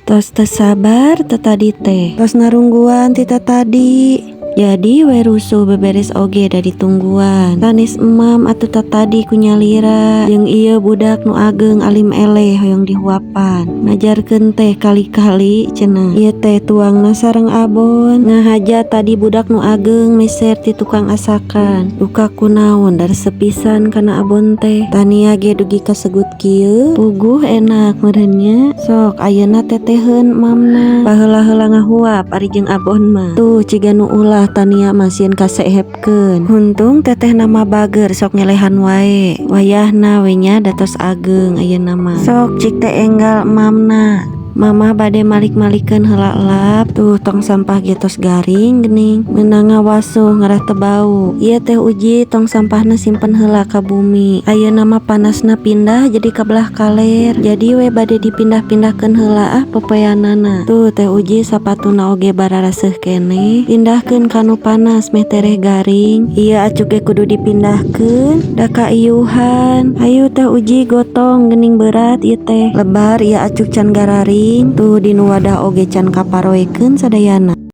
Tos teu sabar tadi teh. Tos narungguan ti tadi. Jadi we rusuh beberes oge da ditungguan. Sanes emam atuh tatadi ku nyalira. Jeung ieu budak nu ageng alim eleh hoyong dihuapan. Ngajarkeun teh kali-kali cenah. Ieu teh tuangna sareng abon. Ngahaja tadi budak nu ageng meser ti tukang asakan. Duka kunaon da resep pisan kana abon teh. Tania ge dugi ka segut kieu. Puguh enak meureun nya. Sok ayeuna teteheun emamna. Baheula-heula ngahuap ari jeung abon mah. Tuh ciga nu ulah Tania mah sieun kasehepkeun. Untung tetehna mah bager sok ngelehan wae. Wayahna we nya da tos ageng ayeuna mah. Sok cik teh enggal emamna. Mama bade malik-malikeun heula lap. Tuh tong sampah ge tos garing geuning. Meunang ngawasuh ngarah teu bau. Ieu teh Uji tong sampahna simpen heula ka bumi. Ayeuna mah panasna pindah jadi ka belah kaler. Jadi we bade dipindah-pindahkeun heula ah popoeanana. Tuh teh Uji sapatuna oge bararaseuh keneh. Pindahkeun ka nu panas meh tereh garing. Ieu acuk ge kudu dipindahkeun da kaiuhan. Hayu teh Uji gotong geuning berat ieu teh. Lebar ieu acuk can gararing. Tuh dinu wadah oge can kaparoekeun sadayana.